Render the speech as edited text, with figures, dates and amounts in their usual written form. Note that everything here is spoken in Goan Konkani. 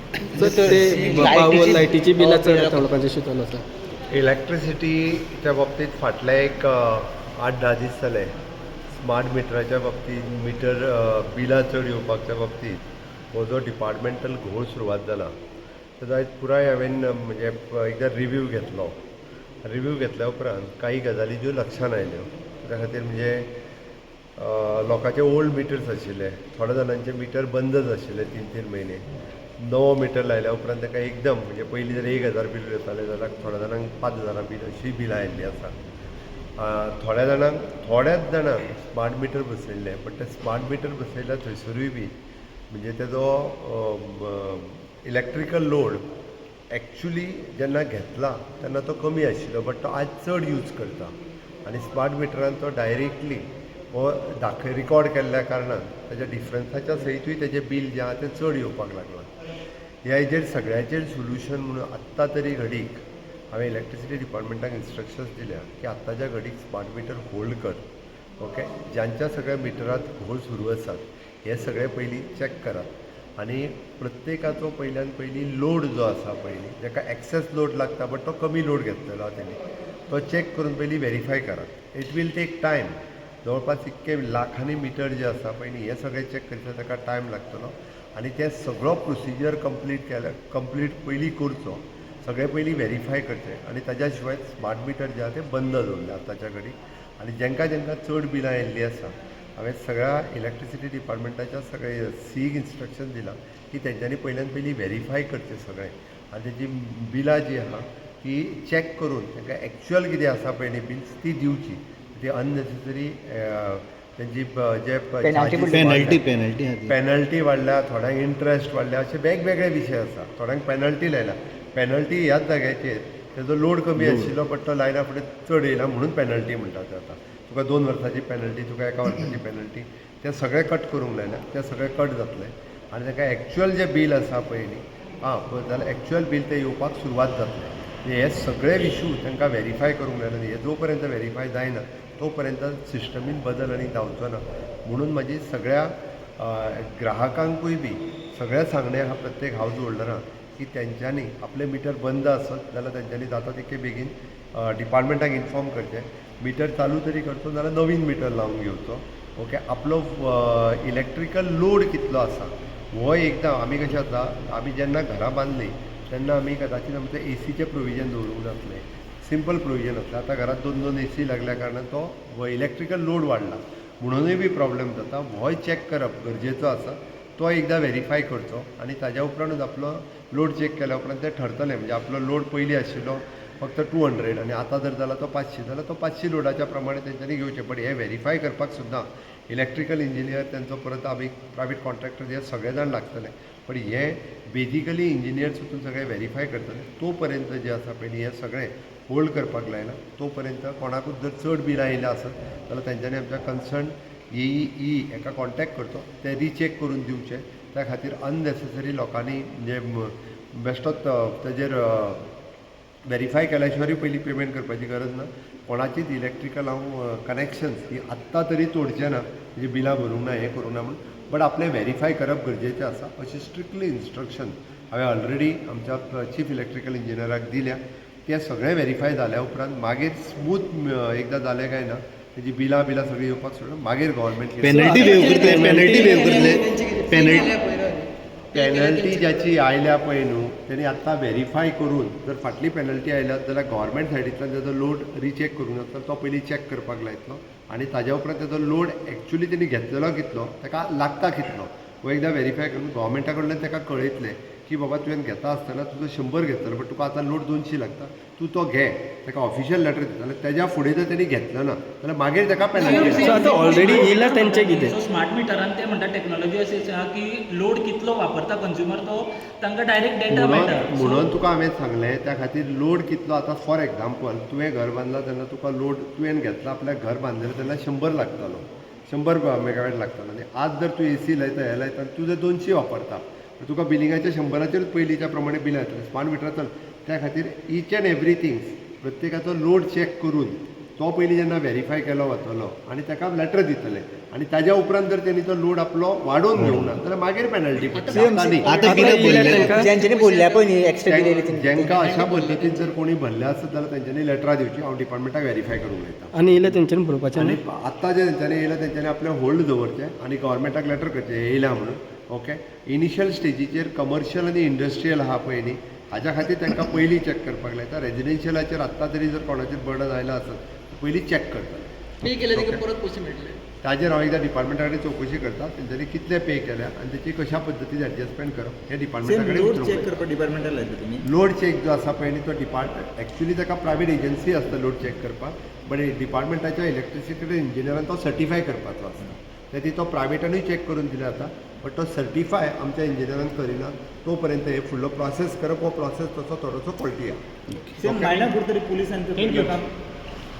सर, ते लायटीची बिलां चड येता म्हणपाचें चिंतून आसा. इलेक्ट्रिसिटीच्या बाबतींत फाटले एक 8-10 दीस जाले, स्मार्ट मिटराच्या बाबतींत, मिटर बिलां चड येवपाच्या बाबतींत हो जो डिपार्टमेंटल घोळ सुरवात जाला, तेजो आयज पुराय हांवें म्हणजे एकदां रिव्यू घेतलो. रिव्यू घेतल्या उपरांत काही गजाली ज्यो लक्षान आयल्यो, त्या खातीर म्हणजे लोकांचे ओल्ड मिटर्स आशिल्ले, थोड्या जाणांचे मिटर बंदच आशिल्ले 3-3 म्हयने. नवो मिटर लायल्या उपरांत ताका एकदम म्हणजे पयलीं जर 1000 बील येतालें जाल्यार थोड्या जाणांक 5000 बील अशीय बिलां आयिल्लीं आसा. थोड्या जाणांक, थोड्याच जाणांक स्मार्ट मिटर बसयल्ले, बट ते स्मार्ट मिटर बसयल्या थंयसरूय बी म्हणजे तेजो इलेक्ट्रिकल लोड एक्चुली जेन्ना घेतला तेन्ना तो कमी आशिल्लो, बट तो आज चड यूज करता आनी स्मार्ट मिटरान तो डायरेक्टली हो दाखय रिकॉर्ड केल्ल्या कारणान ताच्या डिफरन्साच्या सयतूय तेजें बील जें आहा तें चड येवपाक लागलां. ह्या हेजेर सगळ्याचेर सोल्युशन म्हणून आत्तां तरी घडीक हांवें इलेक्ट्रिसिटी डिपार्टमेंटाक इन्स्ट्रक्शन्स दिल्या की आत्ताच्या घडीक स्मार्ट मिटर होल्ड कर, ओके. ज्यांच्या सगळ्या मिटरात घोळ सुरू आसात हे सगळे पयलीं चॅक करात आनी प्रत्येकाचो पयल्यान पयलीं लोड जो आसा, पयलीं जाका एक्सेस लोड लागता बट तो कमी लोड घेतलेलो आहा तेणी, तो चॅक करून पयलीं व्हेरीफाय करात. It will take time. जवळपास इतके लाखांनी मिटर जे आसा पयलीं हे सगळे चॅक करता ताका टायम लागतलो आनी ते सगळो प्रोसिजर कंप्लीट केल्या, कंप्लीट पयलीं करचो, सगळें पयलीं व्हेरीफाय करचें आनी ताज्या शिवाय स्मार्ट मिटर जे आहा ते बंद दवरले आतांच्या घडीक. आनी जेंकां जेंकां चड बिलां आयिल्लीं आसा, हांवें सगळ्या इलेक्ट्रिसिटी डिपार्टमेंटाच्या सगळे सीईक इन्स्ट्रक्शन दिलां की तेंच्यांनी पयल्यान पयलीं व्हेरीफाय करचें सगळें आनी तेजी बिलां जीं आहा ती चॅक करून तांकां एक्चुअल कितें आसा पळय न्ही बिल्स ती दिवची. ती अननेसेसरी तेंची जे charges. Penalty, penalty आहा ती. पेनल्टी वाडल्या, थोड्यांक इंट्रस्ट वाडल्या, अशे वेगवेगळे विशय आसा. थोड्यांक पेनल्टी लायल्या. पेनल्टी ह्याच जाग्याचेर तेजो लोड कमी आशिल्लो, बट तो लायना फुडें चड येयला म्हणून पेनल्टी म्हणटा ते. आतां तुका 2 वर्साची पेनल्टी, तुका एका वर्साची पेनल्टी, ते सगळे कट करूंक लायल्या. ते सगळे कट जातले आनी ताका एक्चुअल जे बील आसा पळय न्ही, आं पळय जाल्यार एक्चुअल बील तें येवपाक सुरवात जातलें. हे सगळे इशू तांकां व्हेरीफाय करूंक लायला. हे जो पर्यंत व्हेरीफाय जायना तो पर्यंत सिस्टमीन बदल आनी जावचो ना म्हणून म्हाजी सगळ्या ग्राहकांकूय बी सगळ्या सांगणें आहा प्रत्येक हावज होल्डरांक की तेंच्यांनी आपलें मिटर बंद आसत जाल्यार तेंच्यांनी जाता तितके बेगीन डिपार्टमेंटाक इन्फॉर्म करचें. मिटर चालू तरी करचो नाल्यार नवीन मिटर लावन घेवचो, ओके. आपलो इलेक्ट्रिकल लोड कितलो आसा हो एकदां आमी कशें जाता, आमी जेन्ना घरां बांदलीं तेन्ना आमी कदाचीत आमचें एसीचें प्रोविजन दवरूंक नासलें, सिंपल प्रोविजन आसलें. आतां घरांत दोन दोन एसी लागल्या कारणान तो इलेक्ट्रिकल लोड वाडला म्हणुनूय बी प्रॉब्लेम जाता. होय चॅक करप गरजेचो आसा. तो एकदां व्हेरीफाय करचो आनी ताज्या उपरांतूच आपलो लोड चॅक केल्या उपरांत तें ठरतलें. म्हणजे आपलो लोड पयलीं आशिल्लो फक्त 200 आनी आतां जर जाला तो 500 जाल्यार तो 500 लोडाच्या प्रमाणे तेंच्यांनी घेवचें. बट हें व्हेरीफाय करपाक सुद्दां इलेक्ट्रिकल इंजिनियर तेंचो, परत आमी प्रायवेट कॉन्ट्रॅक्टर, हे सगळे जाण लागतले. पण हे बेजिकली इंजिनियर वचून सगळें व्हेरीफाय करतले. तो पर्यंत जें आसा पयलीं हें सगळें होल्ड करपाक लायलां. तो पर्यंत कोणाकूच जर चड बिलां येयलां आसत जाल्यार तेंच्यांनी आमच्या कन्सर्न एई हेका कॉन्टेक्ट करचो, ते रिचॅक करून दिवचे. त्या खातीर अननेसेसरी लोकांनी म्हणजे बेश्टोच तेजेर व्हेरीफाय केल्या शिवाय पयलीं पेमेंट करपाची गरज ना. कोणाचीच इलेक्ट्रिकल हांव कनेक्शन्स ही आत्तां तरी तोडचें ना, म्हणजे बिलां भरूंक ना, हें करूंक ना म्हूण. बट आपलें व्हेरीफाय करप गरजेचें आसा अशें स्ट्रिक्टली इन्स्ट्रक्शन हांवें ऑलरेडी आमच्या चीफ इलेक्ट्रिकल इंजिनियराक दिल्या. तें सगळें व्हेरीफाय जाल्या उपरांत मागीर स्मूथ एकदां जालें काय ना, तेजी बिलां बिलां सगळीं येवपाक सोडून मागीर गव्हर्मेंट पेनल्टी वेव करतले, पेनल्टी वेव करतले, पेनल्टी. पेनल्टी ज्याची आयल्या पळय न्हू, तेणी आत्तां व्हेरीफाय करून जर फाटली पेनल्टी आयल्या जाल्यार गव्हर्मेंट सायडींतल्यान तेजो लोड रिचॅक करूंक जाता. तो पयलीं चॅक करपाक लायतलो आनी ताज्या उपरांत तेजो लोड एक्चुली तेणी घेतलेलो कितलो, ताका लागता कितलो, हो एकदां व्हेरीफाय करून गव्हर्मेंटा कडल्यान ताका कळयतले की बाबा, तुवें घेता आसतना तुजो 100 घेतलेलो, बट तुका आतां लोड 200 लागता, तूं तो घे. ताका ऑफिशियल लेटर दितले. तेज्या फुडें जर तेणी घेतलो ना जाल्यार मागीर ताका पेनल्टी. सो आतां ऑलरेडी येयला तेंचें कितें? सो स्मार्ट मिटरान ते म्हणटा टेक्नॉलॉजी अशी आसा की लोड कितलो वापरता कंज्युमर तो तांकां डायरेक्ट डेटा मेळटा. म्हणून तुका हांवें सांगलें, त्या खातीर लोड कितलो. आतां फॉर एग्जाम्पल, तुवें घर बांदलां तेन्ना तुका लोड तुवें घेतला, आपल्याक घर बांदलें तेन्ना 100 लागतालो, 100 मेगावॅट लागतालो आनी आज जर तूं एसी लायता, हें लायता आनी तूं जर 200 वापरता, तुका बिलिंगाच्या 100चेरूच पयलींच्या प्रमाणे बिलां येतलें. स्मार्ट मिटरां चल. त्या खातीर इच अँड एवरीथींग प्रत्येकाचो लोड चॅक करून तो पयलीं जेन्ना व्हेरीफाय केलो वतलो आनी ताका लेटर दितले आनी ताज्या उपरांत जर तेणी तो लोड आपलो वाडोवन घेवना जाल्यार मागीर पेनल्टी पडटा. आतां न्ही. आतां कितें भरलें ज्यांच्यानी बोलल्या पळय न्ही एक्स्ट्रा बिल येयलें. जेंका अशा पद्दतीन जर कोणी भरले आसत जाल्यार तेंच्यांनी लेटरां दिवची. हांव डिपार्टमेंटाक व्हेरीफाय करूंक लायता. आनी येयले तेंच्यांनी भरपाचें आनी न्ही. आत्तां जे तेंच्यांनी येयला तेंच्यांनी आपलें होल्ड दवरचें आनी गव्हर्मेंटाक लेटर करचें हे येयला म्हणून. ओके, इनिशियल स्टेजीचेर कमर्शियल आनी इंडस्ट्रियल आहा पळय न्ही, हाज्या खातीर तांकां पयलीं चॅक करपाक लायता. रेजिडेन्शियलाचेर आत्तां तरी जर कोणाचेर बर्डन आयला आसत पयलीं चॅक करता. पे केले ताका परत पयशे मेळटले? ताजेर हांव एकदां डिपार्टमेंटा कडेन चवकशी करता, तेंच्यांनी कितले पे केल्या आनी तेची कशा पद्दतीन एडजस्टमेंट करप हें डिपार्टमेंटा कडेन लोड विचारूंक चेक जाय. करपाक डिपार्टमेंटाक लायता तुमी? लोड चेक जो आसा पळय न्ही, तो डिपार्ट एक्चुली ताका प्रायवेट एजन्सी आसता लोड चेक करपाक, बट डिपार्टमेंटाच्या इलेक्ट्रिसिटी इंजिनियरान तो सर्टिफाय करपाचो आसता. ते तो प्रायवेटानूय चेक करून दिला जाता, बट तो सर्टिफाय आमच्या इंजिनियरान करिना तो पर्यंत हे फुडलो प्रोसेस करप हो प्रोसेस तसो थोडोसो फॉल्टी आहा. सेम मायणापूर तरी पुलिसांनी Thank you.